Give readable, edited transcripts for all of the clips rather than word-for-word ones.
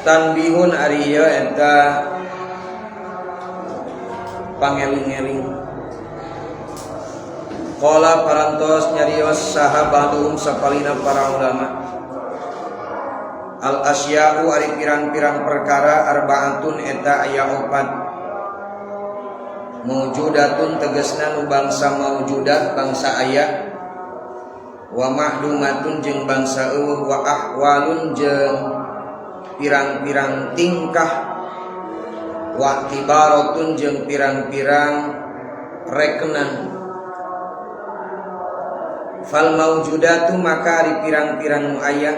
Tanbihun ari ieu eta pangeling-eling. Qala parantos nyarios saha ba'duhum sapalihna para ulama. Al asya'u ari pirang-pirang perkara arbaatun eta aya opat. Maujudatun tegesna nu bangsa maujudat bangsa aya, wa ma'dumatun jeung bangsa euweuh, wa ahwalun jeung pirang-pirang tingkah, wa tibaratun jeung pirang-pirang rekenan. Fal maujudatu maka ari pirang-pirang nu aya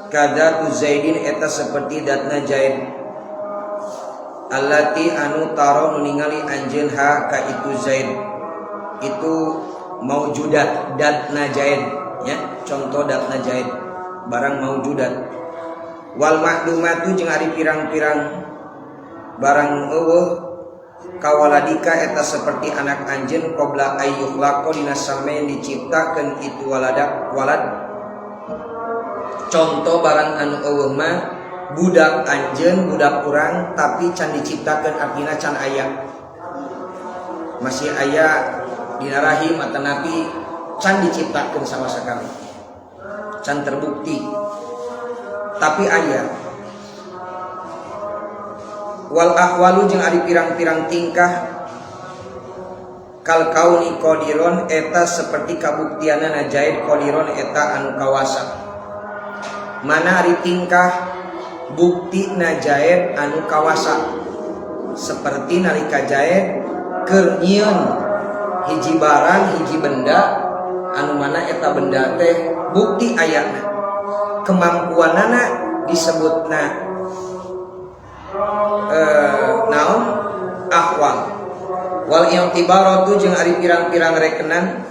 kadzatu Zaidin eta seperti datna Zaid, allati anu taro nu ningali anjeun ha ka itu Zaid. Itu maujudat, datna Zaid ya, contoh datna Zaid barang maujudat. Wal ma'dumatu jeung ari pirang-pirang barang euweuh kawaladika eta seperti anak anjeun qabla ayyukhlaqa dina sampe diciptakeun itu waladak walad. Contoh barang anu euweuh mah budak anjeun, budak urang, tapi can diciptakeun, artina can aya, masih aya dina rahim atanapi can diciptakeun sama sekali, can terbukti, tapi aya. Wal ahwalu jeung ari pirang-pirang tingkah kal kauni qadiron eta seperti kabuktianana Zaid qadiron eta anu kawasa. Mana ari tingkah bukti na Zaid anu kawasa seperti nalika Zaid keur nyieun hiji barang, hiji benda, anu mana eta benda teh bukti ayana kemampuanana disebutna naon ahwal. Wal i'tibaratu jeung ari pirang-pirang rekenan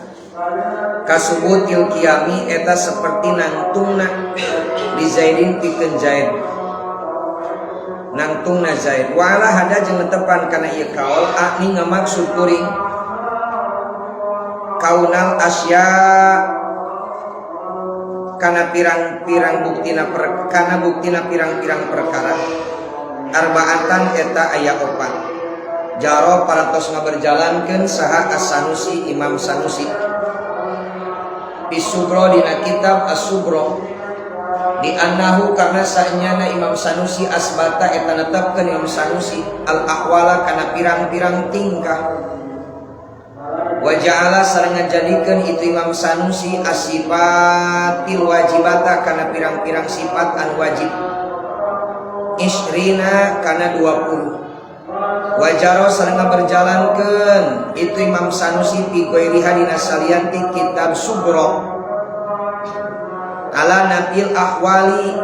kasubutil qiyami eta seperti nangtungna li Zaidin pikeun Zaid, nangtungna Zaid. Wa ala hada jeung netepan kana ieu kaul akni ngamaksud kuring kaunal asya kana pirang-pirang buktina per, kana buktina pirang-pirang perkara arbaatan eta aya opat. Jaro parantos ngaberjalankeun saha As-Sanusi, Imam Sanusi, Bisubro dina kitab As-Subro, di annahu karena saenyana Imam Sanusi asbata eta netepkeun Imam Sanusi al ahwala kana pirang-pirang tingkah, wa ja'ala sareng ngajadikeun itu Imam Sanusi asifatil wajibata kana pirang-pirang sifat anu wajib isrina kana 20. Wajaro sareng berjalankeun itu Imam Sanusi fi ghairiha dina salianti kitab Subro ala nafil ahwali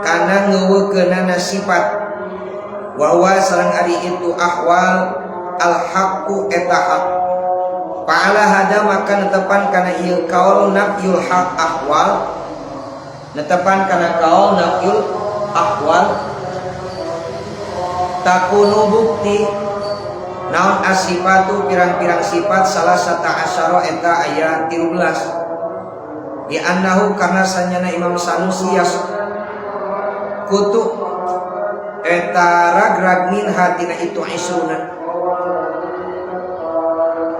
kana ngeuweukeunana sifat, wa huwa sareng ari itu ahwal al haqqu eta hak. Fa'ala hada maka netepan kana ieu kaul nafyul haq ahwal, netepan kana kaul nafyul ahwal takunu bukti naon asifatu pirang-pirang sifat salah sata asyara eta aya 13, di annahu karena sanyana Imam Sanusi yas kutu eta ragrag min hatina itu isruna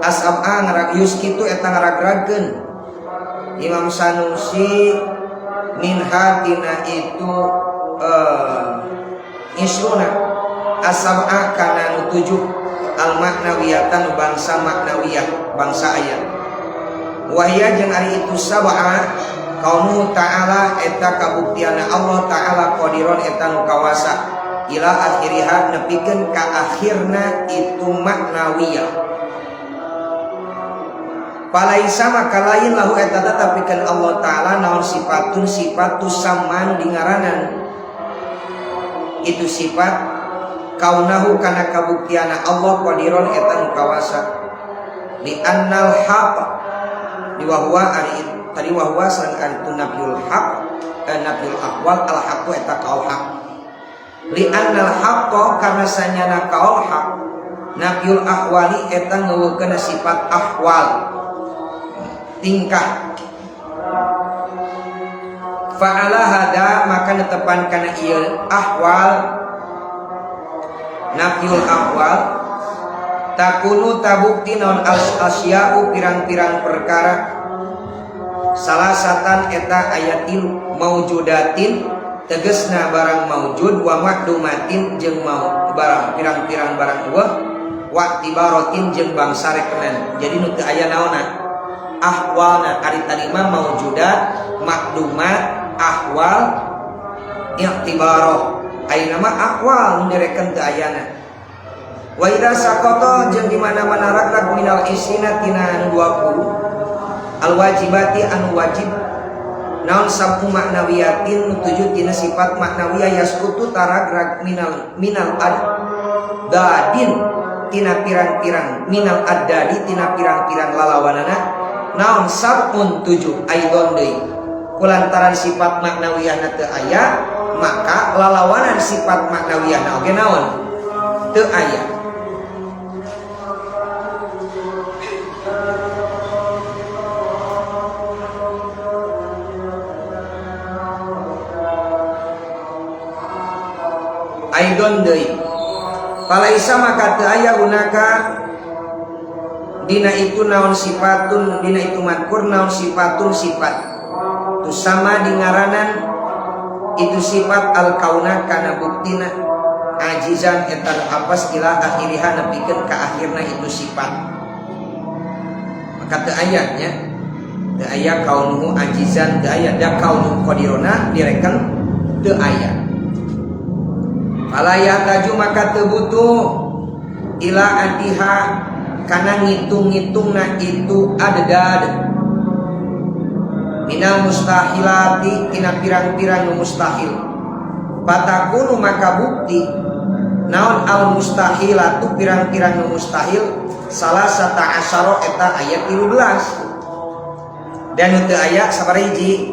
asab'a ngarag yuskitu eta ngaragragkeun Imam Sanusi min hatina itu isruna asab'a kana nu tujuh al maknawiyatan bangsa maknawiyah bangsa ayat. Wahia jeung ari itu sab'a kaunuhu ta'ala eta kabuktiana Allah ta'ala qadiron eta nu kawasa ila akhiriha nepikeun ka akhirna itu maknawiyah. Falaisa maka lain lahu eta tetepikeun Allah ta'ala naon sifatun sifat tusamman dingaranan itu sifat kaunahu kana kabuktiana Allah qadiron eta nu kawasa, li annal haq di wahwa ari tadi wahwa sareng ari itu nafyul haq, nafyul ahwal al haqqu eta kaul haq, li annal haqqa karena sanyana kaul haq nafyul ahwali eta ngeuweukeun sifat ahwal tingkah. Fa'ala hada maka netepan kana ieu ahwal nafyul ahwal takunu tabukti naon asya'u pirang-pirang perkara salasatan eta aya tilu maujudatin tegesna barang maujud wa makdumatin jeung mau barang pirang-pirang barang eueuh wa tibaratin jeung bangsa rekenan. Jadi nu teu aya naonna ahwalna ari tadi mah maujudat makdumat ahwal i'tibarah ayeuna mah ahwal nu direken teu ayana. Wa idza saqata jeung di mana-mana ragrag minal isina tina 20 al wajibati anu wajib naon sabtu maknawiyatin nu tujuh tina sifat maknawiyah yaskutu taragrag minal addadin tina pirang-pirang minal addadi tina pirang-pirang lalawanana naon sabun tujuh aidon deui kulantaran sifat maknawiyahna teu aya maka lalawanan sifat maknawiyahna oge naon teu aya. Aidon deui palaisa maka teu aya gunaka dina itu naon sifatun dina itu madkur naon sifatun sifat tu sama dingaranan itu sifat al kauna kana buktina ajizan eta apas ila akhiriha nepikeun ka akhirna itu sifat maka teu aya nya teu aya kaunuhu ajizan teu aya da kaunuhu qadirona direken teu aya. Fala yahtaju maka teu butuh ila adiha kana ngitung-ngitungna itu adad minal mustahilati tina pirang-pirang nu mustahil patakunu maka bukti naon al mustahilatu pirang-pirang nu mustahil salah sata asyara eta ayat 13 dan nu teu aya sabaraha hiji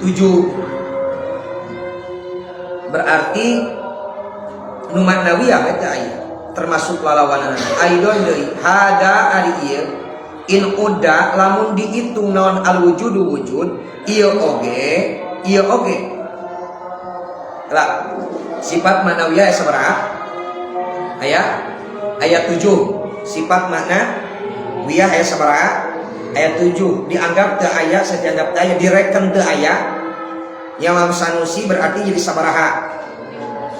7 berarti nu maknawiyah eta aya termasuk lalawanana aidon deui hada ari ieu in uda lamun dihitung naon al wujudu wujud ieu oge lah sifat maknawiyah sabaraha aya ayat 7 sifat maknawiyah aya sabaraha ayat 7 dianggap teu aya saja dianggap teu aya direken teu aya yang Sanusi berarti jadi sabaraha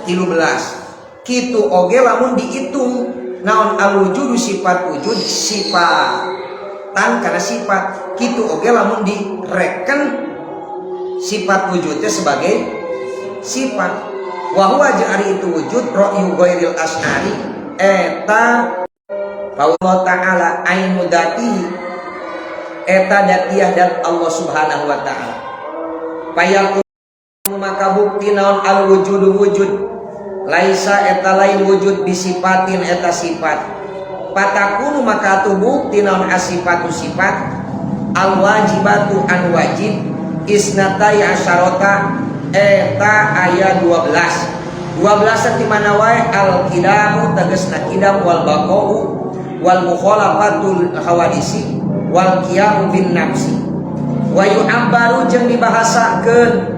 13 kitu oge lamun dihitung naon al wujudu sifat wujud sifatan karena sifat kitu oge lamun direken sifat wujudnya sebagai sifat wa huwa jeung ari itu wujud ra'yu ghairil as'ari eta Allah ta'ala ainu datihi eta datiyah dat Allah subhanahu wa ta'ala payakun maka bukti naon al wujudu wujud laisa eta lain wujud bisifatin eta sifat patakunu maka atuh bukti naon asifatu sifat al wajibatu an wajib isnatai asyarota eta aya 12 12 di mana wae al kidamu tegasna kidam wal baqau wal mukhalafatul hawadisi wal qiyamu bin nafsi wa yu'abbaru jeung dibahasakeun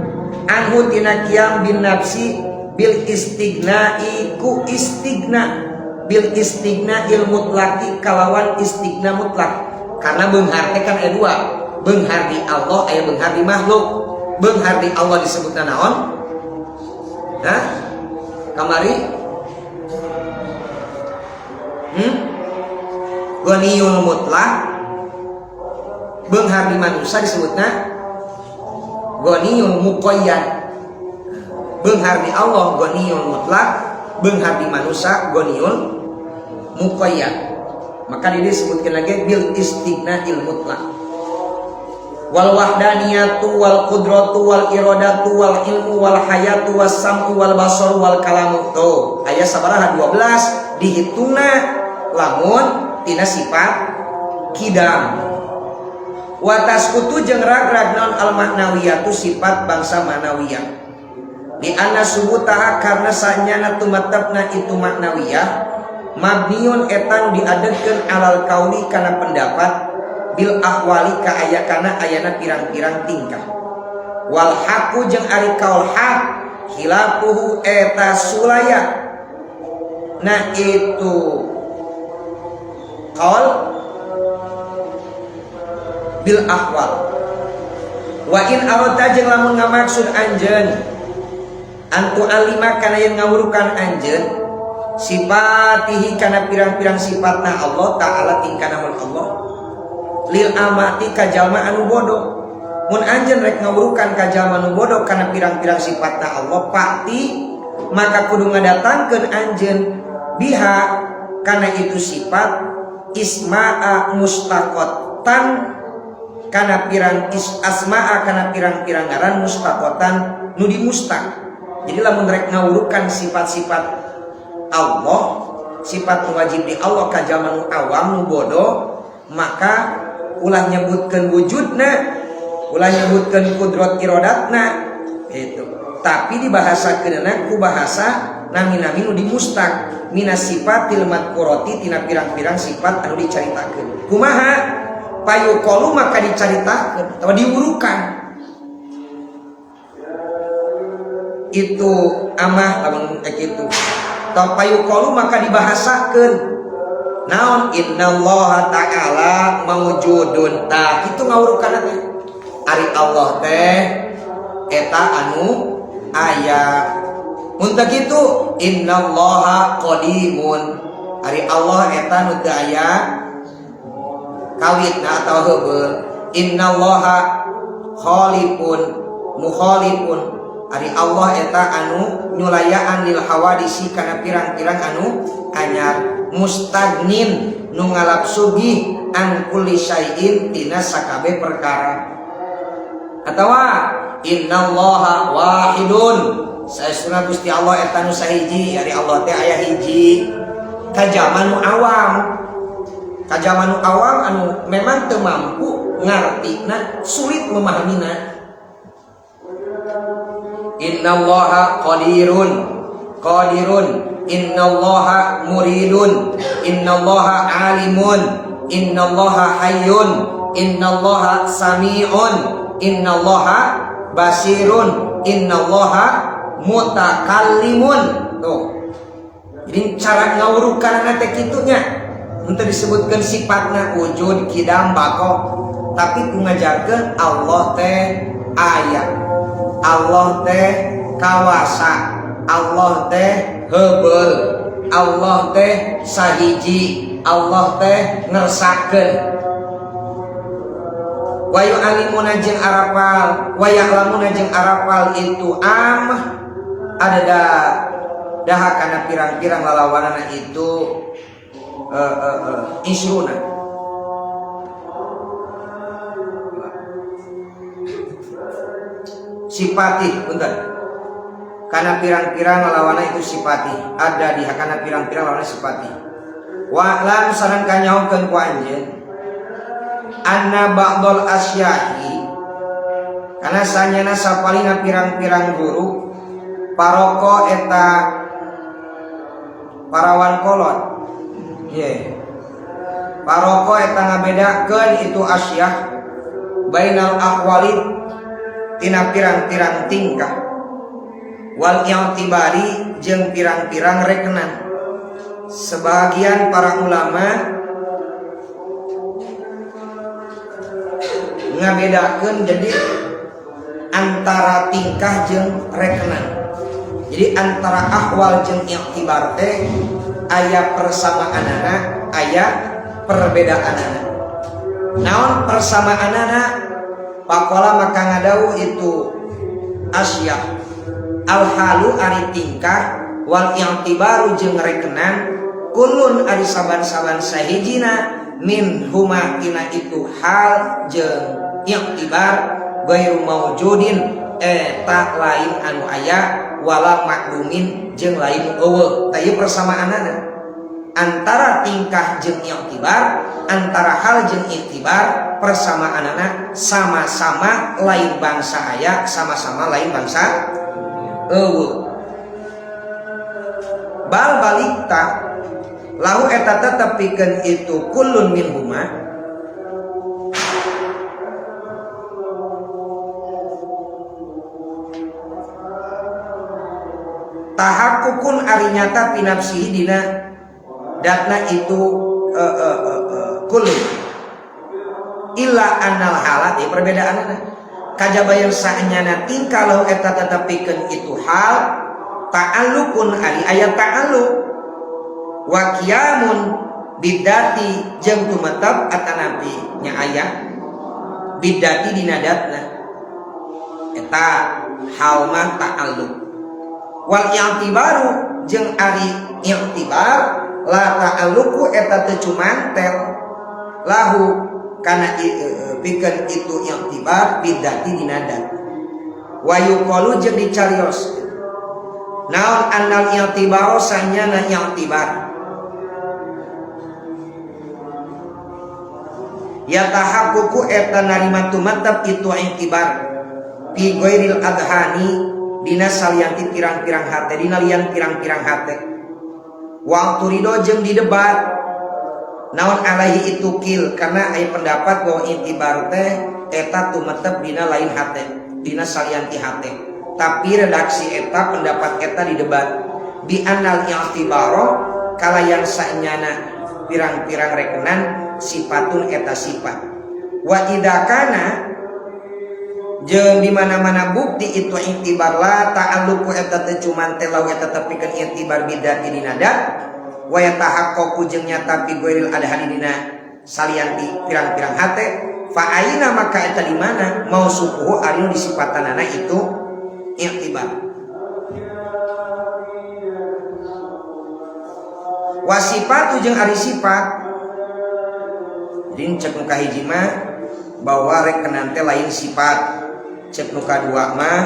anhu tina qiyam bin nafsi bil istigna'i ku istigna bil istigna'il mutlaqi kalawan istigna mutlak karena beunghar teh kan aya dua beunghar di Allah aya beunghar di makhluk beunghar di Allah disebutna naon hah kamari ghaniyul mutlak beunghar di manusia disebutna ghaniyul muqayyad beunghar di Allah ghaniyul mutlak beunghar di manusia ghaniyul muqayyad maka dia disebutkan lagi bil istighna'il mutlak wal wahdaniyatu wal qudratu wal iradatu wal ilmu wal hayatu was sam'u wal basaru wal kalamu tuh aya sabaraha 12 dihitungna lamun tina sifat kidam wa tasqutu jeung ragrag naon al maknawiyatu sifat bangsa maknawiyah di anna subutaha karena sanyana tumatepna itu maknawiyah mabniun etan diadegkeun alal kauli kana pendapat bil ahwali ka aya kana ayana pirang-pirang tingkah. Wal haqqu jeung ari kaul haq khilafuhu eta sulaya. Nah itu qaul bil ahwal. Wa in aradta jeung lamun ngamaksud anjeun antu alima kana yen ngawurukan anjeun sifatihi kana pirang-pirang sifatna Allah Ta'ala tingkana mun Allah lil amati ka jalma anu bodoh. Mun anjeun rek ngawurukan ka jalma anu bodoh kana pirang-pirang sifatna Allah pati maka kudu ngadatangkeun anjeun biha kana itu sifat isma'a mustaqatan kana pirang asma'a kana pirang-pirang ngaran mustaqatan nu dimustaq. Jadi lamun rek ngawurukan sifat-sifat Allah, sifat wajib di Allah ka jalma nu awam nu bodoh, maka ulah nyebutkeun wujudna, ulah nyebutkeun kudrat irodatna gitu. Tapi dibahasakeunna ku bahasa nami-nami nu dimustaq minas sifatil madkurati tina pirang-pirang sifat anu dicaritakeun. Kumaha? Payuqalu maka dicaritakeun atau diurukan. Itu amah lamun kitu. Tau payuqalu maka dibahasakeun. Naon innallaha ta'ala maujudun. Tah kitu ngawurukanna teh. Ari Allah teh eta anu aya. Mun teu kitu innallaha qadimun. Ari Allah eta nu teu aya kawitna atawa heubeul. Innallaha khalifun mukhalifun. Ari Allah eta anu nyulayaan lil hawadisi kana pirang-pirang anu anyar mustagnin nu ngalap sugih an kulli syai'in tina sakabe perkara. Atawa innallaha wahidun. Saestuna Gusti Allah eta nu sahiji, ari Allah teh aya hiji. Ka zaman nu awam. Ka zaman nu awam anu memang teu mampu ngartina, sulit memahamina. Innallaha qadirun qadirun, innallaha muridun, innallaha alimun, innallaha hayyun, innallaha sami'un, innallaha basirun, innallaha mutakallimun. Tuh. Jadi cara ngawurukanna teh kitunya. Mun teu disebutkeun sifatna wujud, kidam, bako, tapi ku ngajarkeun Allah teh aya, Allah teh kawasa, Allah teh heubeul, Allah teh sahiji, Allah teh ngersakeun. Wa yu'allimuna jeung arapal, wa ya'lamuna jeung arapal itu am ada daha kana pirang-pirang lalawanana itu isruna. Sipati punten. Kana pirang-pirang lalawana itu sipati. Ada di kana pirang-pirang lalawana sipati. Wa lam sareng kanyahokeun ku anjeun anna ba'dal asyahi kana sanyana sapalina pirang-pirang guru paroko eta parawan kolot. Ye. Paroko eta ngabedakeun itu asyah bainal ahwali tina pirang-pirang tingkah wal i'tibari jeung pirang-pirang rekenan. Sebagian para ulama ngabedakeun jadi antara tingkah jeung rekenan. Jadi antara ahwal jeung i'tibar teh aya persamaanana, aya perbedaanana. Naon persamaanana? Pakola maka ngadau itu asyah alhalu ari tingkah wal i'tibaru jeung rekenan kulun ari saban-saban sahijina min huma tina itu hal jeung i'tibar gairu maujudin eta lain anu aya wala maklumin jeung lain eueuh. Tah ieu persamaanana antara tingkah jeung i'tibar, antara hal jeung i'tibar persamaanana sama-sama lain bangsa aya, sama-sama lain bangsa eueuh. Bal balikta lahu eta tetep pikeun itu kullun minhuma Tahakkukun ari nyata pinafsihi dina datna itu kulli. Illa annal halat perbedaanna kajaba yang saenyana tingkah lahu eta tetepikeun itu hal ta'allukun ari aya ta'alluq wa qiyamun bidati jeung tumetep atanapi nya aya bidati dina datna eta hal mah ta'alluq wal i'tibaru jeung ari i'tibar la ta'alluqu eta teu cumantel lahu kana pikeun itu i'tibar bidati dina dat wa yuqalu jeung dicarios naon annal i'tibaru sanyana i'tibar ya tahaqququ eta narima tumetep itu i'tibar fi ghairil adhani dina salianti pirang-pirang hate dina lian pirang-pirang hate wa turido jeung didebat naon alaihi itu kil karena aya pendapat bahwa i'tibar teh eta tumetep dina lain hate dina salianti hate tapi redaksi eta pendapat eta didebat bi annal i'tibaro kalayan saenyana pirang-pirang rekenan sifatun eta sifat wa idza kana jeung di mana-mana bukti itu i'tibar la ta'alluqu eta teu cuman teh lau eta tepikeun i'tibar bidati dina dat wa yatahaqqaqu jeung nyata fi ghairil adhani dina salianti pirang-pirang hate fa aina maka eta di mana mausufuhu ari nu disipatanana itu i'tibar wa sifatu jeung ari sifat. Jadi cek nu kahiji mah bahwa rekenan teh lain sifat, cek nu kadua mah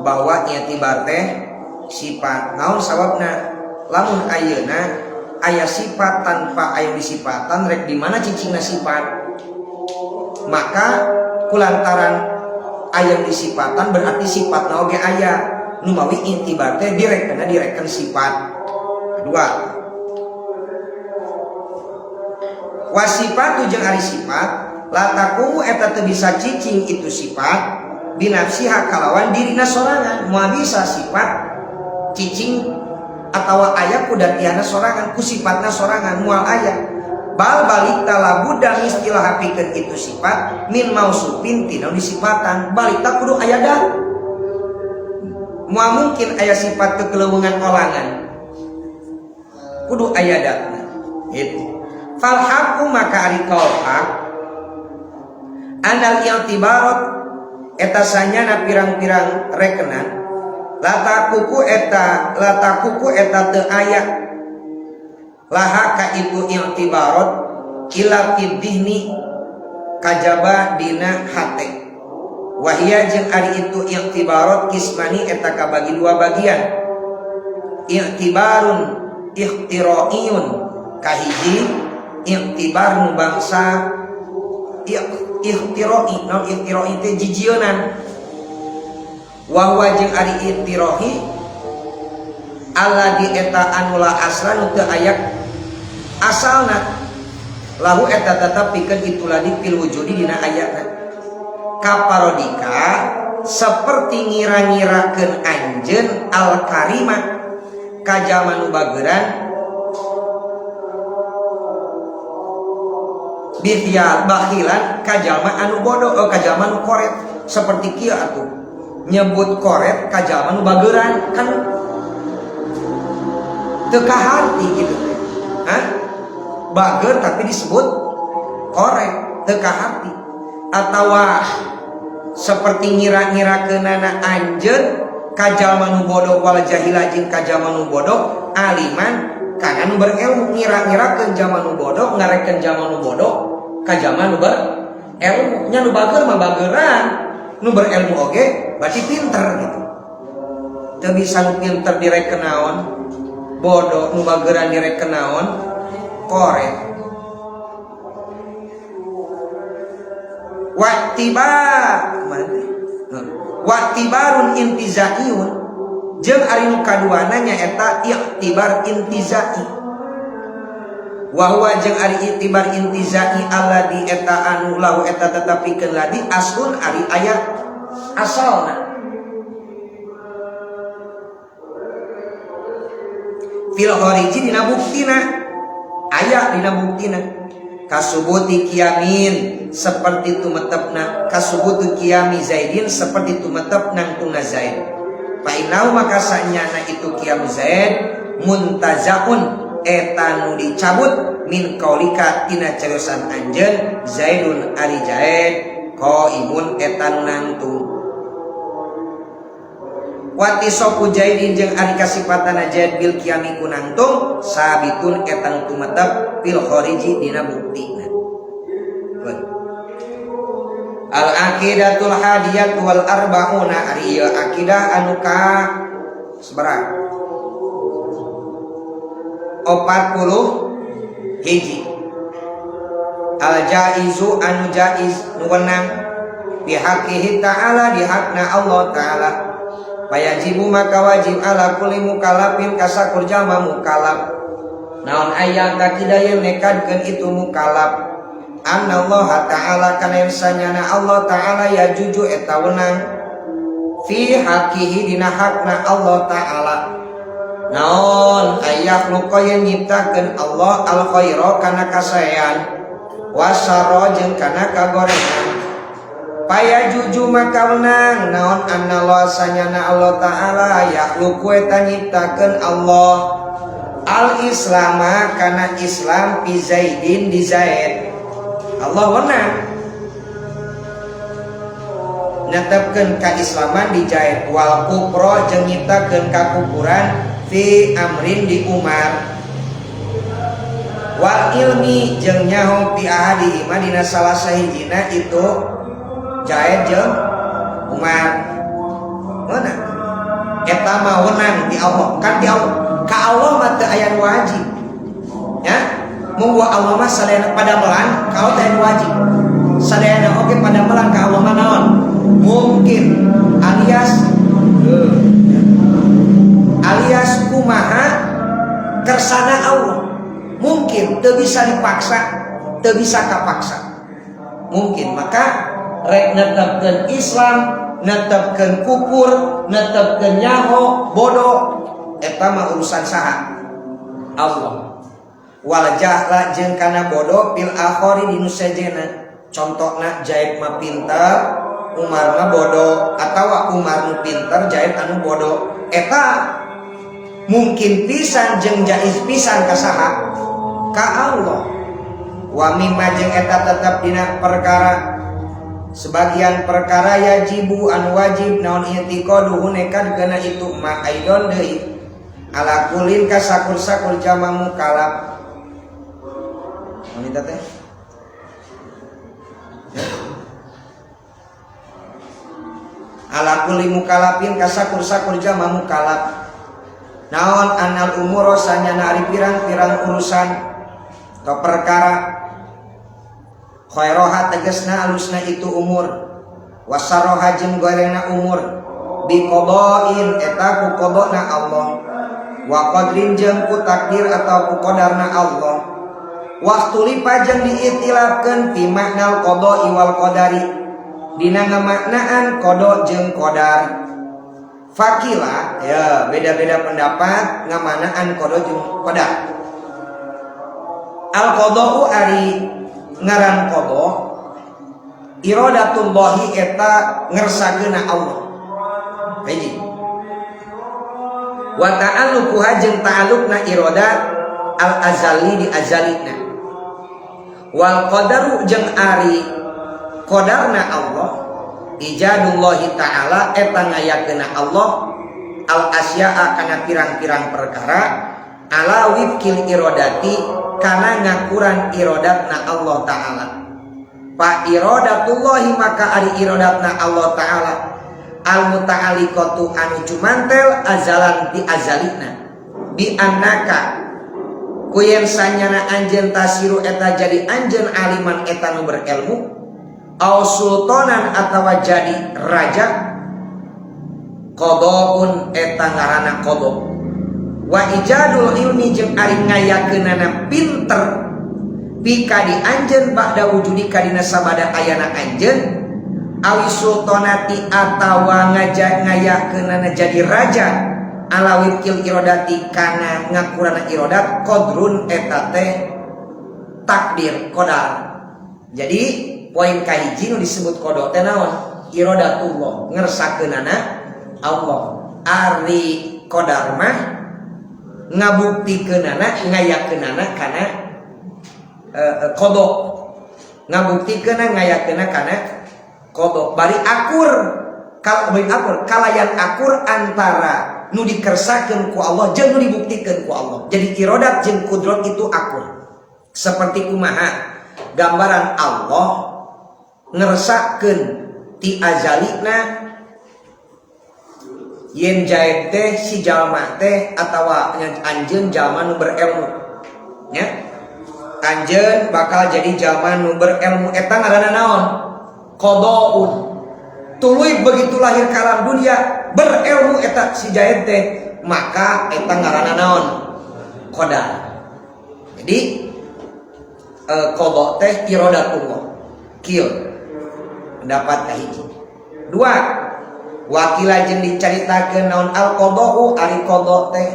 bahwa i'tibar teh sifat. Naon sababna? Lamun ayeuna aya sifat tanpa aya disifatan rek di mana cicingna sifat? Maka kulantaran aya disifatan berarti sifatna oge aya. Nu mawi i'tibar teh direkena direken sifat. Kedua, wasifatu jeung ari sifat la taqumu eta teu bisa cicing itu sifat binafsiha kalawan dirina sorangan. Moal bisa sifat cicing atawa aya ku datiana sorangan ku sifatna sorangan moal aya. Bal balik talabuda istilah pikeun itu sifat min mausufin tina disifatan balik ta kudu aya dah. Moal mungkin aya sifat kekeleuweungan olangan kudu aya datna gitu. Fal haqqu maka ari kaul hak anal i'tibarat eta sanyana pirang-pirang rekenan latakuku eta teu aya laha ka itu i'tibarat ila fid-dhihni kajaba dina hate wahia jeung ari itu i'tibarat kismani eta kabagi dua bagian i'tibarun ikhtira'iyun kahiji i'tibar nu bangsa ikhtiro'i naon ikhtiro'i teh jijieunnan wa huwa jeung ari ikhtiro'i alladzi eta anu la asla nu teu aya asalna lahu eta tetep pikeun itu ladi fil wujudi dina ayana kaparodika seperti ngira-ngirakeun anjeun al karima ka jalma nu bageuran bihya bakhilan ka jalma anu bodoh ka jalma nu koret seperti kieu atuh nyebut koret ka jalma nu bageuran kan teu kaharti gitu teh. Hah? Bager tapi disebut koret teu kaharti atawa seperti ngira-ngirakeunana anjeun ka jalma nu bodoh wal jahila jeung ka jalma nu bodoh aliman kana nu berilmu ngira-ngirakeun jalma nu bodoh ngarekeun jalma nu bodoh ka jalma nu berilmu nya nu bager mah bageran nu berilmu oge berarti pinter gitu teu bisa nu pinter direken naon bodoh nu bageran direken naon koret waktiba waktibarun intizaiun jeung ari nu kaduana nyaeta i'tibar intizai wa huwa jeung ari i'tibar intizai alladzi eta anu lahu eta tetepikeun ladi aslun ari aya asalna. Fil khariji dina buktina, aya dina buktina kasubuti kiamin seperti tumetepna, kasubutu kiami Zaidin seperti tumetep nangtungna Zaid. Fa innahu maka sanyana itu kiam Zaid muntazaun eta nu dicabut min qaulika tina cariosan anjeun Zaidun ari Zaid qaimun eta nu nangtung. Watisofu Zaidin jeung ari kasipatana Zaid bil kiami ku nangtung sabitun eta nu tumetep fil khariji dina buktina. Al aqidatul hadiyatu wal arba'una ari ieu akidah anu ka sabaraha? 40 hiji. Al jaizu anu jaiz nu wenang bihaqihi ta'ala di hakna Allah ta'ala. Fayajibu maka wajib ala kulli mukallafin kasakur jalma mukallaf. Naon aya takida yen nekadkeun itu mukallaf anna Allah ta'ala kana yen sanyana Allah ta'ala ya juju eta wenang fi haqihi dina hakna Allah ta'ala. Naon aya luka yen nyiptakeun Allah al khaira kana kasaean wasarra jeung kana kagorengan. Paya juju maka wenang naon anna Allah sanyana Allah ta'ala yakhluqu eta nyiptakeun Allah al islama kana Islam fi Zaidin di Zaid. Allah wenang netepkeun kaislaman di Zaid wal kufra jeung nyiptakeun kakufuran fi amrin di Umar wal ilmi jeung nyaho fi ahadihima dina salah sahijina itu Zaid jeung Umar. Mana eta mah wenang di Allah kan, di Allah ka Allah mah teu aya nu wajib ya. Munggu Allah mah sadayana padamelan ka Allah teh wajib, sadayana oge padamelan ka Allah mah naon mungkin alias alias kumaha kersana Allah mungkin teu bisa dipaksa, teu bisa kapaksa mungkin. Maka rek netepkeun Islam, netepkeun kufur, netepkeun nyaho bodoh eta mah urusan saha? Allah. Wal jahla jeung kana bodoh fil akhari di nu sejenna. Contona Zaid mah pinter, Umar mah bodoh, atawa Umar nu pinter, Zaid anu bodoh, eta mungkin pisan jeung jaiz pisan ka saha? Ka Allah. Wa mimma jeung eta tetep dina perkara sebagian perkara yajibu anu wajib naon i'tiqaduhu nekadkeuna itu ma aidon deui ala kulin ka sakur-sakur jama mukallaf. Wanita teh ya. Ala kulli mukallafin ka sakur-sakur jama mukallaf naon anal umuro sanyana ari pirang-pirang urusan atau perkara khairoha tegesna alusna itu umur wasaroha jeung gorengna umur biqadain eta ku qadana Allah wa qadrin jeung ku takdir atau ku qadarna Allah. Waktu lipa jeung diitilafkeun fi maknal qada'i wal qadari dina ngamaknaan qada jeung qadar. Fakila ya beda-beda pendapat ngamanaan qada jeung qadar. Al qada'u ari ngaran qada iradatullahi eta ngersakeuna Allah. Hiji. Wa ta'alluquha jeung ta'alluqna iradat al azali di azalina. Wal qadaru jeung ari qadarna Allah ijadullahi ta'ala eta ngayakeuna Allah al asya'a kana pirang-pirang perkara ala wifkil iradati kana ngakuran iradatna Allah ta'ala. Fa iradatullahi maka ari iradatna Allah ta'ala al muta'alliqatu anu cumantel azalan di azalina bi annaka kuyen sanyana anjeun tasiru eta jadi anjeun aliman eta nu berilmu au sultanan atawa jadi raja qadaun eta ngaranna qada. Wa ijadul ilmi jeung ari ngayakeunana pinter pika di anjeun ba'da wujudika dina sabada ayana anjeun awi sultanati atawa ngayakeunana jadi raja Ala wifqil irodati kana ngakurana irodat qadrun eta teh takdir qadar. Jadi poin kahiji nu disebut qada teh naon? Irodatullah, ngersakeunana Allah. Ari qadar mah ngabuktikeunana, ngayakeunana kana qada. Ngabuktikeunna ngayakeunna kana qada. Bari akur, kal bari akur kalayan akur antara nu dikersakeun ku Allah jeung nu dibuktikeun ku Allah. Jadi irodat jeung kudrat itu akur. Seperti kumaha gambaran Allah ngersakeun ti azalina yen jaed teh si jalma teh atawa anjeun jalma nu berilmu, nya anjeun bakal jadi jalma nu berilmu, eta ngaranna naon? Qadaun. Tuluy begitu lahir ke alam dunia berilmu eta si jaed teh, maka eta ngaranna naon? Qadar. Jadi qada teh iradatullah. Kieu pendapat kahiji. Dua, wakila jeung dicaritakeun naon al qada'u ari qada teh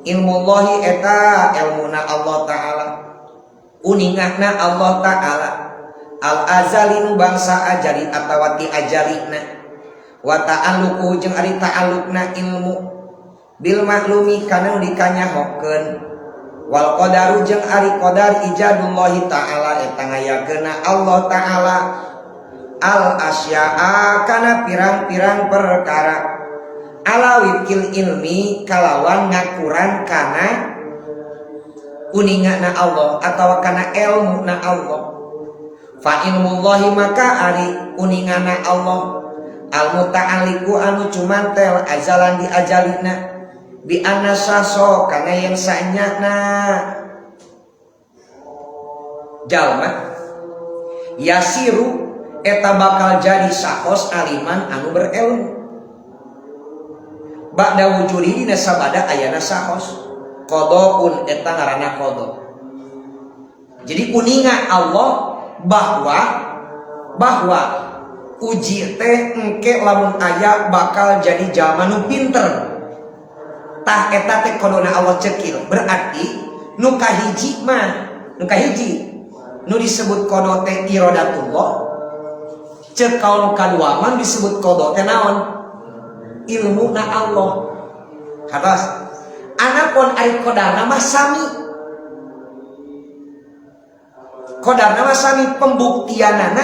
ilmullahi eta ilmuna Allah taala, uningahna Allah taala, al azali nu bangsa ajali atawa ti ajalina, wa ta'alluqu jeung ari ta'alluqna ilmu bil maklumi kana nu dikanyahokeun, wal qadaru jeung ari qadar ijadullahi taala eta ngayakeunna Allah taala al asya'a kana pirang-pirang perkara ala wifqil ilmi kalawan ngakuran kana uningana Allah atau kana ilmu na Allah. Fa ilmullahi maka ari uningana Allah al muta'alliqu anu cumantel azalan di ajalina bi anna saso kana yang sanyana jalma yasiru eta bakal jadi sahos aliman anu berilmu ba'da wujudi dina sabada ayana sahos qadaun eta ngaranna qada. Jadi uninga Allah bahwa bahwa uji teh engke lamun aya bakal jadi jalma nu pinter, tah eta teh qadona Allah cekil. Berarti nu kahiji mah, nu kahiji nu disebut qada teh iradatullah. Cek kaul kadua mah disebut qada teh naon? Ilmu na Allah. Hartos anapun ari qadarna mah sami, qadarna mah sami pembuktianana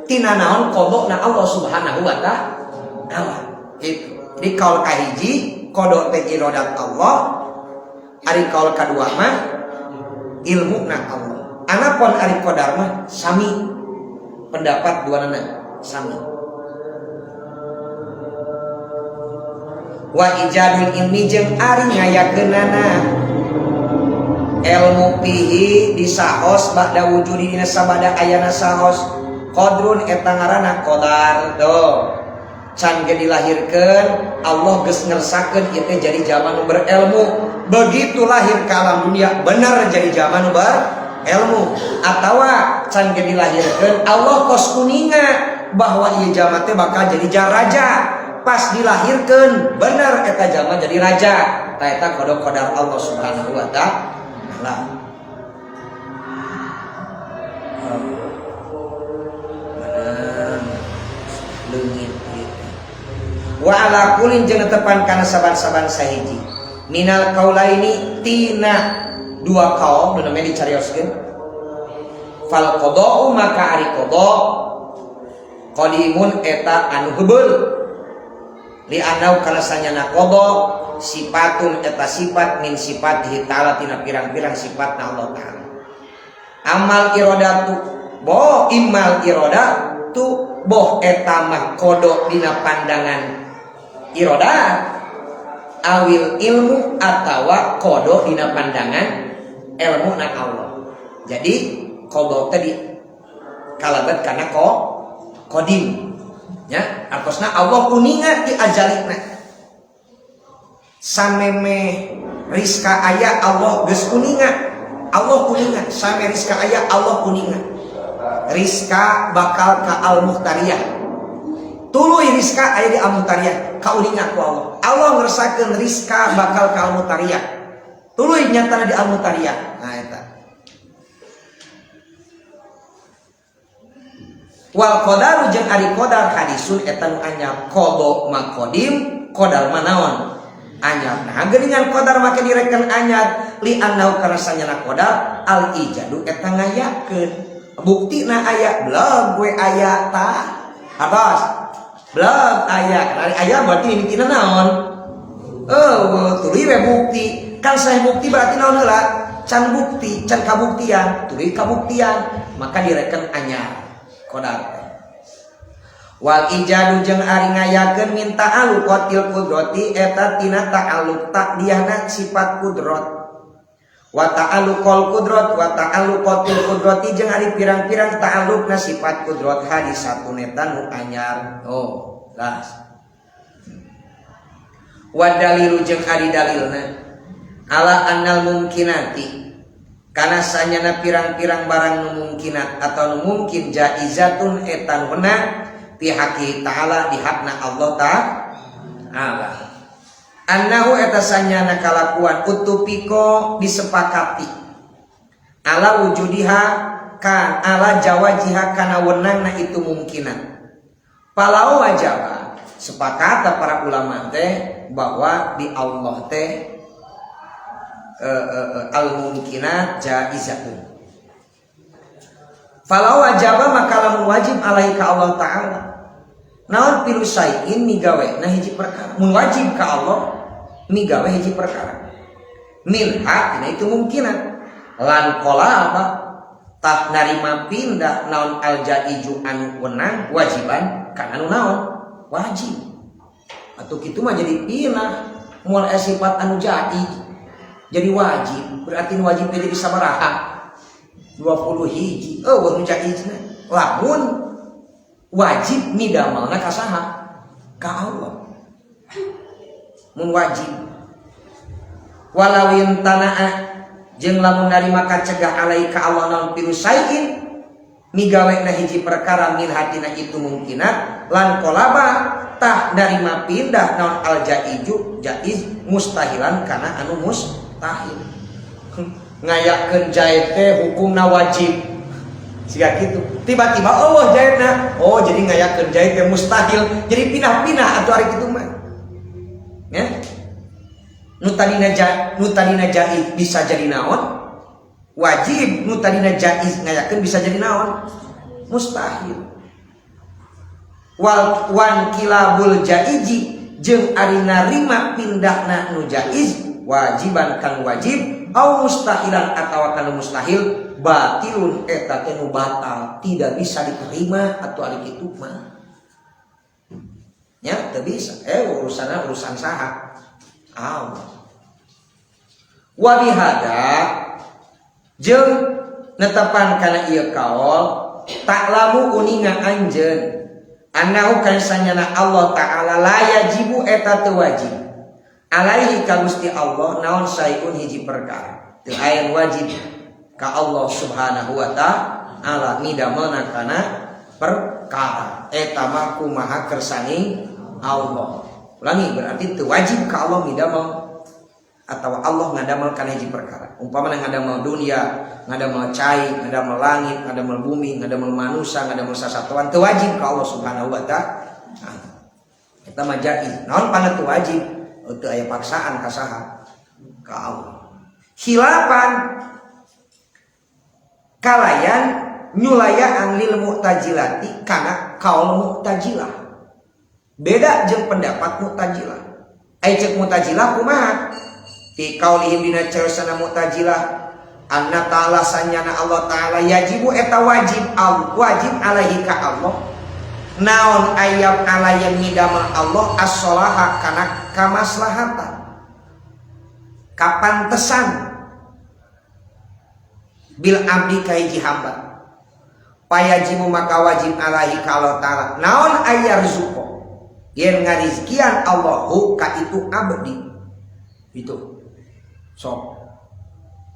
tina naon? Qada na Allah Subhanahu wa taala gitu. Jadi kaul kahiji qada teh iradat Allah, ari kaul kadua mah ilmu na Allah. Anapun ari qadar mah sami pendapat dua nana sami. Wa ijadul ilmi jeung ari ngayakeunana ilmu fihi disahos ba'da wujudi dina sabada ayana sahos qadrun eta ngaranna qadar. Tuh can ge dilahirkeun Allah geus ngersakeun ieu teh jadi jalma nu berilmu. Begitu lahir ke alam dunia bener jadi jalma nu berilmu, atawa can ge dilahirkeun Allah kos kuninga bahwa ieu jalma teh bakal jadi raja, pas dilahirkeun bener eta jalma jadi raja. Ta eta qada qadar Allah Subhanahu wa taala. Mana leungit ieu. Wa ala kulin jeung netepan kana saban-saban sahiji minal kaulaini tina dua kaul nu namanya dicarioskeun, fal qada'u maka ari qada qadimun eta anu heubeul li anau kana sanyana qada sifatun eta sifat min sifatihi ta'ala tina pirang-pirang sifatna Allah ta'ala. Amal iradatu boh imal iradatu boh eta mah qada dina pandangan iradat awil ilmu atawa qada dina pandangan ilmu na Allah. Jadi qada tadi kalabat kana qadim ya, artosna Allah uninga ti ajalina sameme rizka aya Allah geus uninga, Allah uninga same rizka aya Allah uninga rizka bakal ka al muhtariyah tuluy Tuluy Rizka aya di Al-Mutariyah, kauninga ku Allah. Allah ngersakeun Rizka bakal ka Al-Mutariyah. Tuluy nyatana di Al-Mutariyah. Nah eta. Wal qadaru jeung ari qadar hadisun eta nu anyar qada maqadim qadar manaon anyar. Nah geuningan qadar make direken anyar li annahu kana sanyana qadar al ijadu eta ngayakeun. Buktina aya blog we aya tah. Atos. Blog aya, kana aya berarti mimitina naon? Tuluy we bukti. Kan saya bukti berarti naon heula? Can bukti, can kabuktian, tuluy kabuktian, maka direken anyar. Qadar. Wal ijadu jeung ari ngayakeun minta aluqatil qudrati eta tina ta'alluq takdiahna sifat kudrat. Wa ta'alluqal kudrat wa ta'alluqatil qudrati jeung ari pirang-pirang ta'alluqna sifat kudrat hadis satu neta nu anyar. Oh, las. Wa dalilu jeung ari dalilna ala annal mumkinati kana sanyana pirang-pirang barang nu mungkinat atau nu mungkin jaizatun eta wenang pihaki ta'ala di hakna Allah ta'ala. Annahu eta sanyana kalakuan utupiko disepakati ala wujudiha kan ala jawajiha kana wenangna itu mungkinat. Palau wajaba sepakat para ulama teh bahwa di Allah teh al mungkinat jaizatun. Falau wajaba maka lamun wajib alaihi ka Allah ta'ala naon pilu sayin migawe nah hiji perkara mun wajib ka Allah migawe hiji perkara minha tina itu mungkinat lan qalaba tah narima pindah naon al jaiju anu wenang wajiban kana anu naon wajib atuh kitu mah jadi pindah moal sifat anu jaiz jadi wajib berarti wajib jadi sabaraha 20 hiji eueuh nu jaizna lamun wajib midamalna ka saha ka Allah mun wajib walawin tanaa jeung lamun narima kacegah alai ka Allah naon pilu sain migawena hiji perkara min hatina itu mungkinat lan qalaba tah narima pindah naon al jaiju jaiz mustahilan kana anu mustahil. Ngayakeun jahit teh hukumna wajib siga kitu tiba-tiba oh jahitna oh jadi ngayakeun jahit teh mustahil jadi pindah-pindah atuh ari kitu mah ya nu tadina jaiz bisa jadi naon wajib nu tadina jaiz ngayakeun bisa jadi naon mustahil. Wal wan kilabul jaiji jeung ari narima pindahna nu jaiz wajiban kan wajib au mustahilan atawa kana mustahil batilun eta teh nu batal tidak bisa diterima atau ari kitu mah nya teu bisa urusanna urusan saha Allah. Wa bihada jeung netepan kana ieu kaol ta'lamu uninga anjeun annahu kana sanyana Allah ta'ala la yajibu eta teu wajib alaihi ka Gusti Allah naon saeun hiji perkara teu aya wajib ka Allah Subhanahu wa ta'ala midamelna kana perkara eta mah kumaha kersane Allah. Ulangi berarti teu wajib ka Allah midamel atau Allah ngadamel kana hiji perkara. Umpamana ngadamel dunia, ngadamel cai, ngadamel langit, ngadamel bumi, ngadamel manusia, ngadamel sasatoan teu wajib ka Allah Subhanahu wa ta'ala. Eta mah jaiz. Naon pana teu wajib? Teu aya paksaan ka saha? Ka Allah. Khilapan kalayan nyulayaan lil mu'tazilati kana kaul mu'tazilah. Beda jeung pendapat mu'tazilah. Ai ceuk mu'tazilah kumaha? Fi qaulihim dina carosana mu'tazilah anna ta'ala sanyana Allah ta'ala yajibu eta wajib al wajib alaihi ka Allah naon ayam alayan midamel Allah as-sholaha kana kamaslahatan kapantesan bil abdi ka hiji hamba payajibu maka wajib alaihi ka Allah ta'ala naon ayarzuqo yen ngarizkian Allahu ka itu abdi itu sok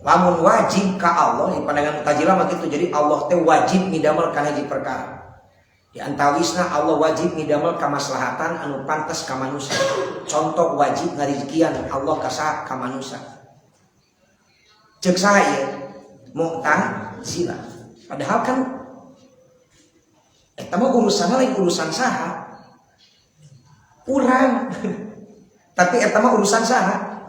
lamun wajib ka Allah di pandangan Mu'tazilah mah kitu jadi Allah teh wajib midamel kana hiji perkara. Di antawisna Allah wajib ngidamel kamaslahatan anu pantes ka manusia. Contoh wajib ngarizkian Allah ka saha ka manusia. Ceuk saha ieu? Mu'tazilah. Padahal kan eta mah urusanna lain urusan saha? Urang. Tapi eta mah urusan saha?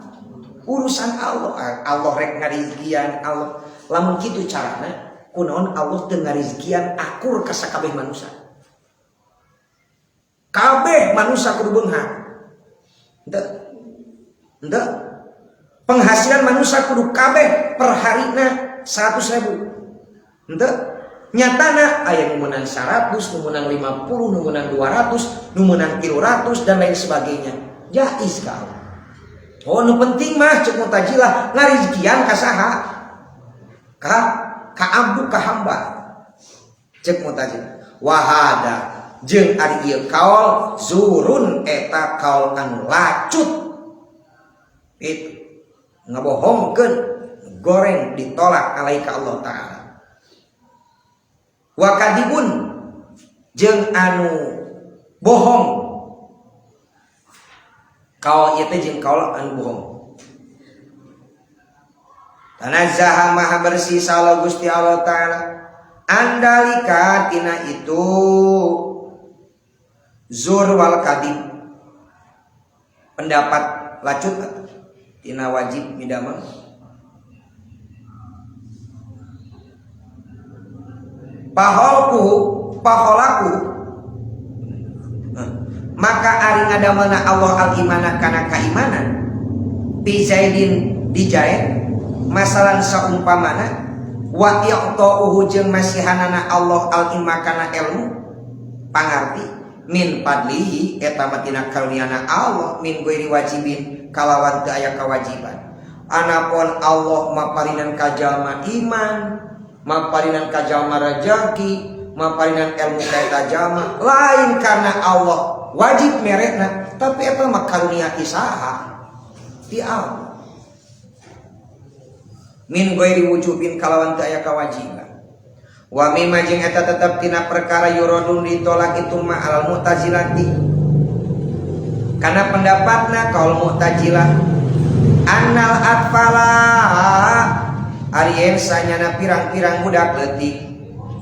Urusan Allah. Allah rek ngarizkian Allah. Lamun kitu carana, kunaon Allah teu ngarizkian akur ka sakabeh manusia? Kabeh manusia kudu beunghar. Henteu. Henteu. Penghasilan manusia kudu kabeh per harina 100.000. Henteu. Nyatana aya nu meunang 100, nu meunang 50, nu meunang 200, nu meunang 300 dan lain sebagainya. Jaiz ka Allah. Oh, nu penting mah ceuk Mu'tazilah ngarizkian ka saha? Ka abdu, ka hamba. Ceuk Mu'tazilah. Wahada jeung ari ieu kaul zurun eta kaul anu lacut. Itu ngabohongkeun, goreng, ditolak alai ka Allah Ta'ala. Wa kadibun jeung anu bohong. Kaul ieu teh jeung kaul anu bohong. Tanazzaha maha bersih salah Gusti Allah Ta'ala andalika tina itu zur wal kadib, pendapat lacut tina wajib midamel. Paholku paholaku, maka ari ngadamelna Allah al imana kana kaimanan pi zaidin di Zaid masalan saumpamana wa i'ta'uhu jeung masihanana Allah al ilma kana ilmu pangarti min fadlihi eta mah tina karuniana Allah min ghairi wajibin kalawan teu aya kewajiban. Anapun Allah maparinan ka jalma iman, maparinan ka jalma rejeki, maparinan ilmu ka eta jalma, lain karena Allah wajib merekna, tapi eta mah karunia ti saha? Ti Allah. Min ghairi wujubin kalawan teu aya kewajiban. Wa mimma jeung eta tetep tina perkara yuradun ditolak itu ma alal mu'tazilati. Karena pendapatna kaul mu'tazilah annal atfala ari yen sanyana pirang-pirang budak leutik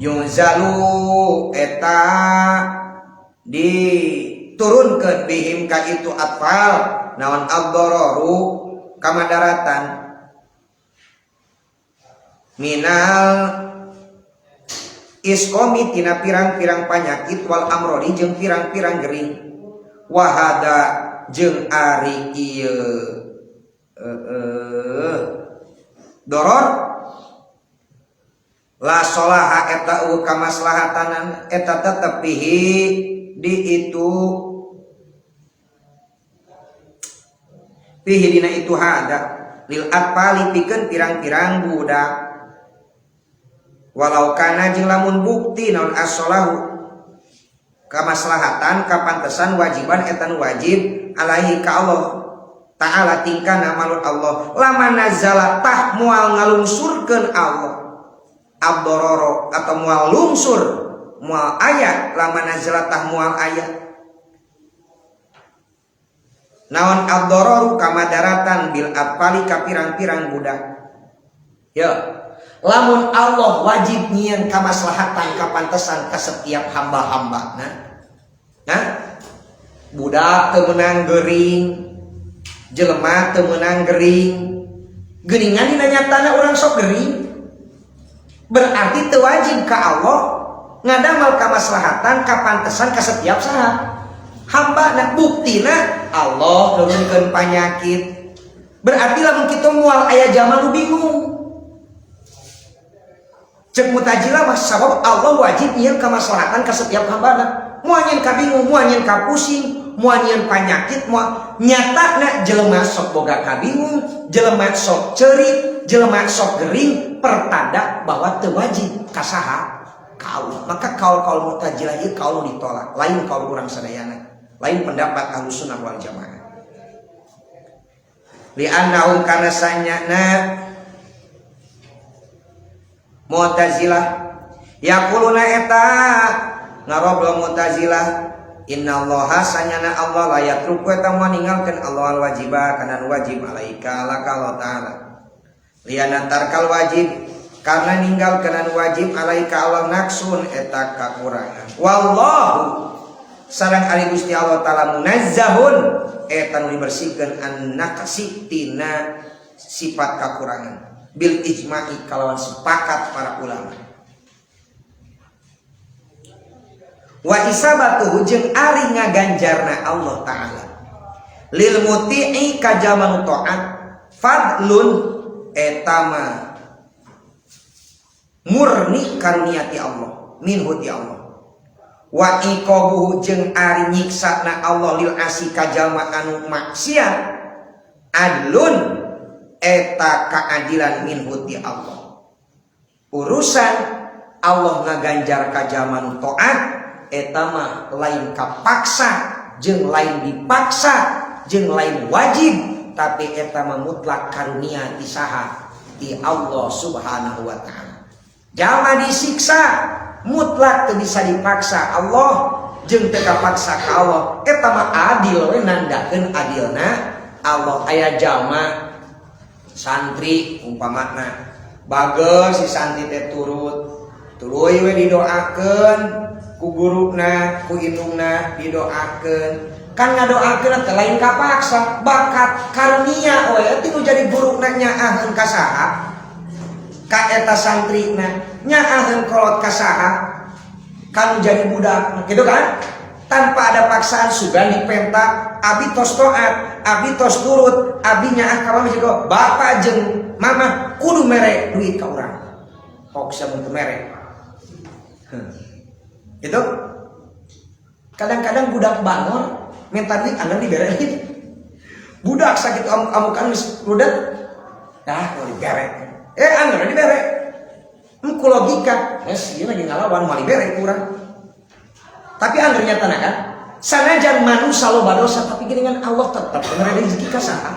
yunzalu eta diturunkeun bihim ka itu atfal naon ad-dararu kamadaratan minal iskomi tina pirang-pirang panyakit wal amrodi jeung pirang-pirang gering wahada jeung ari ieu doror la solaha eta eueuh kamaslahatanan eta tetep pihi di itu pihi dina itu hada lil atfali pikeun pirang-pirang budak walau kana jeung lamun bukti naon as-solahu kamaslahatan kapantesan wajiban eta nu wajib alaihi ka Allah ta'ala tingkana malut Allah lama nazala tah moal ngalungsurkeun Allah abdororo atau moal lungsur moal aya lama nazala tah moal aya naon abdororu kamadaratan bil atfali ka pirang-pirang budak. Ya, lamun Allah wajib nyieun kamaslahatan kapantesan ka setiap hamba-hamba. Nah, budak teu meunang gering, jelema teu meunang gering. Geuningan dina nyatana urang sok gering. Berarti teu wajib ka Allah ngadamel kamaslahatan kapantesan ka setiap saha hamba. Nah, buktina Allah nurunkeun panyakit. Berarti lamun kitu moal aya jalma nu bingung. Cek Mu'tazilah mah sabab Allah wajib nyieun kamaslahatan ka setiap hambana. Moal nyieun ka bingung, moal nyieun ka pusing, moal nyieun panyakit, moal nyatana jelema sok boga ka bingung, jelema sok ceurik, jelema sok gering, pertanda bahwa teu wajib ka saha? Ka Allah. Maka kaul-kaul Mu'tazilah ieu kaul ditolak, lain kaul urang sadayana, lain pendapat Ahlus Sunnah wal Jamaah. Li'annahum kana sanyana Mu'tazilah yaquluna eta Ngarobrol Mu'tazilah, innallaha sanyana Allah la yatruku eta moal ninggalkeun Allah al wajiba kana wajib alaika laka Allah taala. Liana tarkal wajib karena ninggalkeun wajib alaika Allah naqsun eta kakurangan. Wallahu sareng ari Gusti Allah taala munazzahun eta nu dibersihkeun an naqsi tina sifat kakurangan bil ijma'i kalawan sepakat para ulama. Wa isabatuhu jeung ari ngaganjarna Allah taala lil muti'i ka jalma nu taat fadlun eta mah murni karunia ti Allah minhu ti Allah. Wa iqabuhu jeung ari nyiksana Allah lil asi ka jalma anu maksiat adlun eta keadilan minhu ti Allah. Urusan Allah ngaganjar ka jalma nu taat eta mah lain kapaksa jeung lain dipaksa jeung lain wajib, tapi eta mah mutlak karunia ti saha? Ti Allah Subhanahu wa taala. Jalma disiksa mutlak teu bisa dipaksa Allah jeung teu kapaksa ka Allah. Eta mah adil we, nandakeun adilna Allah. Aya jalma santri umpamana bager si santri teh turut tuluy we didoakeun ku guruna ku indungna didoakeun, kan ngadoakeun teh lain kapaksa, bakat karunia we ti nu jadi guruna nyaaheun ka saha ka eta santrina, nyaaheun kolot ka saha ka nu jadi budak gitu kan, tanpa ada paksaan. Sugan dipenta abi tos taat, abi tos turut, abi nyaah ka mama juga bapak jeung mama kudu mere duit ka urang, hok sia mun teu mere. Itu kadang-kadang budak bangor minta duit anggar dibere. Budak sakit amukan geus rudet dah mau dibere, anggar dibere. Engku logika geus ieu lagi ngalawan moal dibere ku urang. Tapi anggar nyatana kan sanajan manusia loba dosa tapi geuningan Allah tetap mere rezeki ka saha?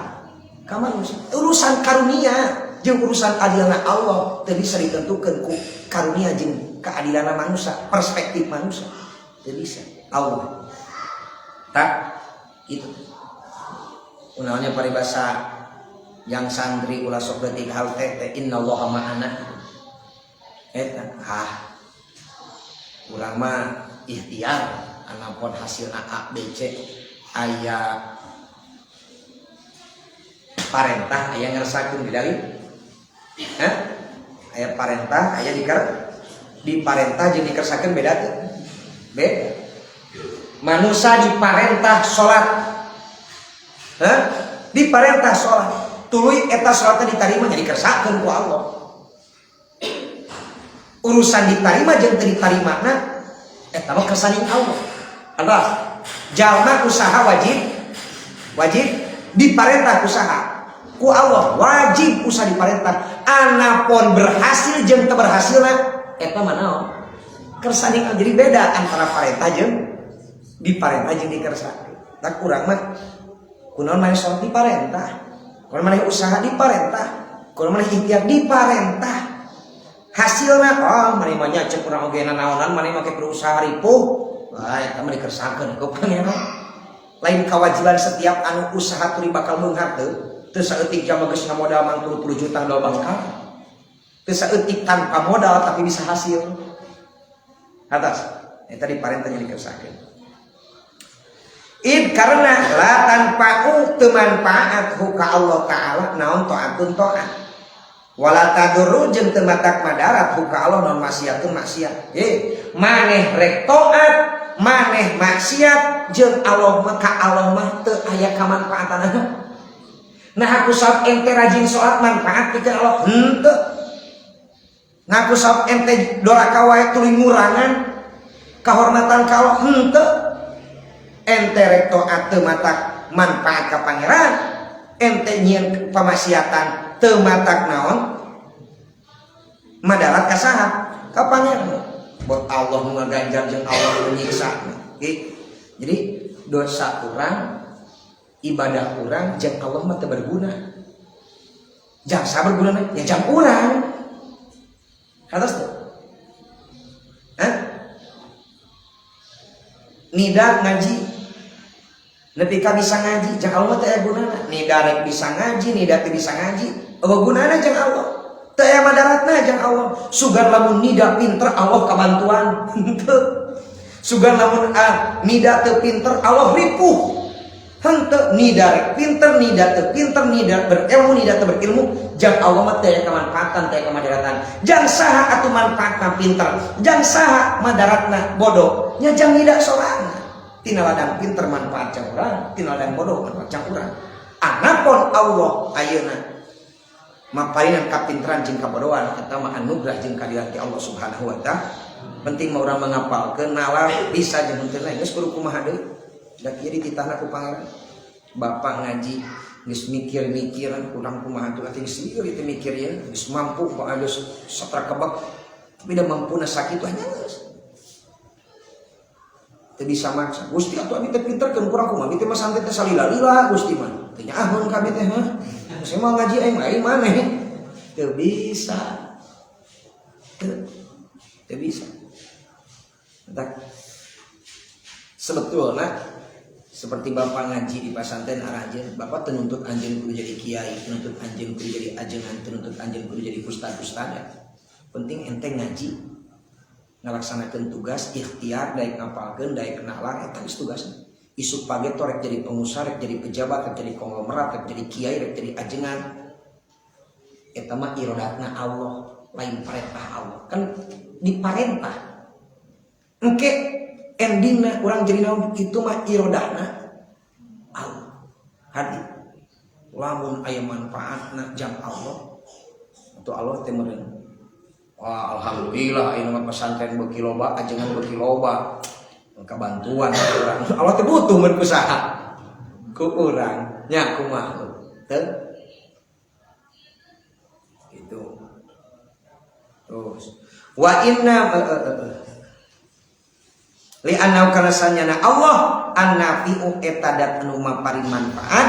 Ka manusia. Urusan karunia jeung urusan adilna Allah teu bisa ditentukeun ku karunia jeung keadilan manusia, perspektif manusia teu bisa. Allah tak itu unangnya paribasa yang santri ulah sok leutik hal teh teh innallaha ma'ana eta ah urang mah ikhtiar anapun hasilna A B C aya parentah aya ngersakeun di dalil. Hah? Aya parentah aya diker diparentah jeung dikersakeun beda teu? Beda. Manusia diparentah salat. Hah? Diparentah salat. Tuluy eta salatna ditarima jadi kersakeun ku Allah. Urusan ditarima jeung teu ditarimana eta mah kersaning Allah. Allah jalma usaha wajib, wajib diparentah usaha ku Allah, wajib usaha diparentah. Anapun berhasil jeung teu berhasilna eta mah naon? Kersaning Allah. Jadi beda antara parentah jeung diparentah jeung dikersakeun. Tak kurang mah kunaon maneh salat diparentah, kunaon maneh usaha diparentah, kunaon maneh ikhtiar diparentah. Hasilna oh maneh mah nya cek urang oge nanaonan maneh make berusaha ripuh. Wah eta mah dikersakeun ku pangeran. Lain kewajiban setiap anu usaha turi bakal beunghar teu. Teu saeutik jalma geus ngamodal 40 juta modal bangka. Teu saeutik tanpa modal tapi bisa hasil. Atas eta diparentah jadi dikersakeun. Id karena la tanfa'u teu manfaat hu ka Allah taala naon taatun taat. Wala tadurru jeung teu matak madarat hu ka Allah naon maksiatun maksiat. Maneh rek taat, maneh maksiat jeung Allah mah ka Allah mah teu aya kamanfaatanana. Nah aku sabab ente rajin salat manfaat pikeun Allah henteu. Ngaku sabab ente doraka wae tuluy ngurangan kahormatan ka Allah henteu. Ente rek taat teu matak manfaat ka pangeran, ente nyieun pamaksiatan teu matak naon madarat ka saha? Ka pangeran. Buat Allah nu ngaganjar jeung Allah nu nyiksa. Jadi dosa urang, ibadah urang jeung Allah mah teu berguna. Jang sabar berguna ya jang urang. Atas tuh. Hah? Nida ngaji nepi ka bisa ngaji jang Allah teh aya gunana. Nida rek bisa ngaji, nida teu bisa ngaji, eueuh gunana jang Allah. Teu aya madaratna jang Allah. Sugan lamun nida pinter Allah kabantuan. Henteu. Sugan lamun nida teu pinter Allah ripuh. Henteu. Nida rek pinter, nida teu pinter, nida berilmu, nida teu berilmu, jang Allah mah teu aya kamanfaatan, teu aya kamadaratan. Jang saha atuh manfaatna pinter, jang saha madaratna bodoh? Nya jang nida sorangan. Tina ladang pinter manfaat jang urang, tina ladang bodoh manfaat jang urang. Anapun Allah ayeuna maparinan kapinteran jeung kabodohan eta mah anugerah jeung kadilan ti Allah Subhanahu wa taala. Penting mah urang mangapalkeun nalar bisa jeung henteu geus kudu kumaha deui. Da kieu dititahna ku pangeran. Bapak ngaji geus mikir-mikir kurang kumaha tuh atuh geus lieur itu mikir ya, geus mampu kok geus satra kebek. Tapi da mampuna sakitu hanya geus. Teu bisa maksa. Gusti atuh abi teh pinterkeun kurang kumaha, abi teh mah santai teh salila-lila Gusti mah. Teu nyaahun ka abi teh heuh. Saya mau ngaji aing lain maneh. Teu bisa. Teu bisa. Entak sebetulna seperti bapak ngaji di pasantren aranjeun, bapak tenuntut anjeun kudu jadi kiai, tenuntut anjeun kudu jadi ajengan, tenuntut anjeun kudu jadi ustad-ustad. Penting ente ngaji, ngalaksanakeun tugas, ikhtiar, daek ngapalkeun, daek nalar, eta geus tugasna. Isuk pagi rek jadi pengusaha, rek jadi pejabat, rek jadi konglomerat, rek jadi kiai, rek jadi ajengan. Eta mah irodatna Allah, lain perintah Allah. Kan diparentah. Engke endingna urang jadi naon itu mah irodahna Allah. Hadi lamun aya manfaatna jang Allah atau Allah teh meureun. Wah, alhamdulillah ayeuna mah pesantren beuki loba, ajengan beuki loba. Kabantuan urang. Allah teh butuh mun ku saha? Ku urang nya kumaha teu? Itu. Terus wa inna li annau kana sanyana Allah annafi'u eta dat anu mapari manfaat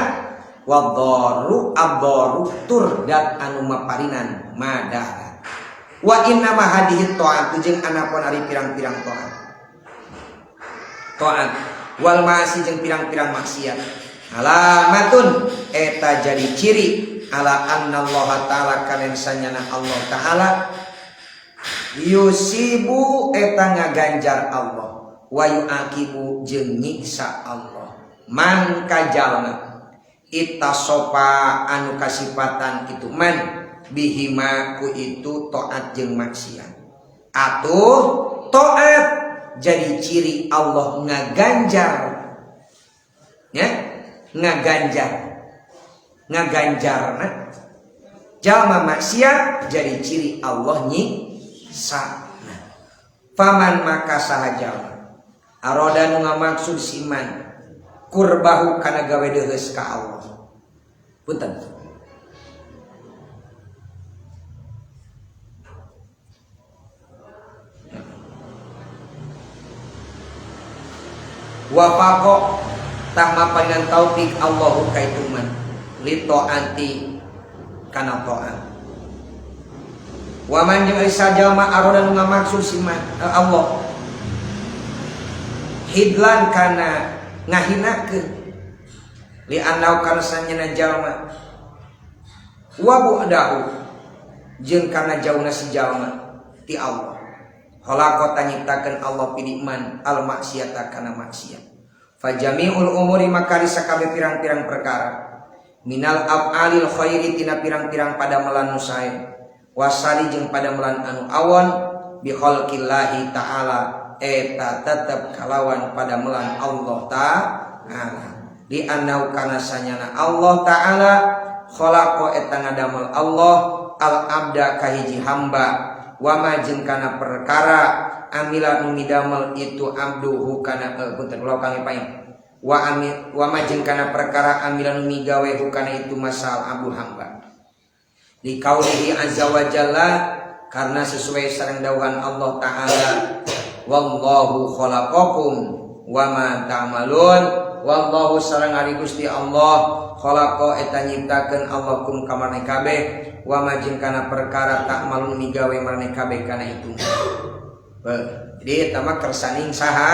wa dharru adharu tur dat anu maparinan madarat. Wa inna ma hadhihi ta'atu jeung anapun ari pirang-pirang taat. Taat wal ma'asi jeung pirang-pirang maksiat. Alamatun eta jadi ciri ala annallaha ta'ala kana sanyana Allah ta'ala yusibu eta ngaganjar Allah wa yu'aqibu jeung nyiksa Allah man kajalna ittasofa anu kasipatan itu man bihima ku itu taat jeung maksiat. Atuh taat jadi ciri Allah ngaganjar ya, ngaganjar ngaganjarna jalma maksiat jadi ciri Allah nyiksa. Faman maka saha jalma aroda nu ngamaksud siman kurbahu kana gawe deheus ka Allah. Punten. Wafaqo tah mapangan taufik Allahu kaituman li taati kana taat. Wa man jeung ari sajalma aroda nu ngamaksud siman Allah hidlan kana ngahinakeun li annau kana sanyana jalma wa bu'dahu jeung kana jauhna si jalma ti Allah. Khalaqa nyiptakeun Allah pidiman al maksiata kana maksiat. Fa jami'ul umuri maka sakabeh pirang-pirang perkara minal af'alil khairi tina pirang-pirang padamelan nu sae wasari jeung padamelan anu awon bi khalqillahi ta'ala eta tetep kalawan padamelan Allah ta'ala di annau kana sanyana Allah ta'ala khalaqa eta ngadamel Allah al abda kahiji hamba wa ma jeung kana perkara amila nu midamel itu abduhu kana punten ulah kang paing wa ami wa ma jeung kana perkara amila nu migawe kana itu masal abdu hamba di kaulihi azza wa jalla karena sesuai sareng dawuhan Allah ta'ala wallahu khalaqakum wa ma ta'malun wallahu sareng ari Gusti Allah khalaqa eta nyiptakeun Allah kum ka maraneh kabeh wa ma jeung kana perkara ta'malun migawe maraneh kabeh kana itu. Jadi eta mah kersaning saha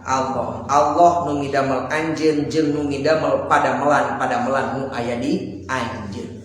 Allah. Allah nu midamel anjeun jeung nu midamel padamelan-padamelan nu aya di anjeun.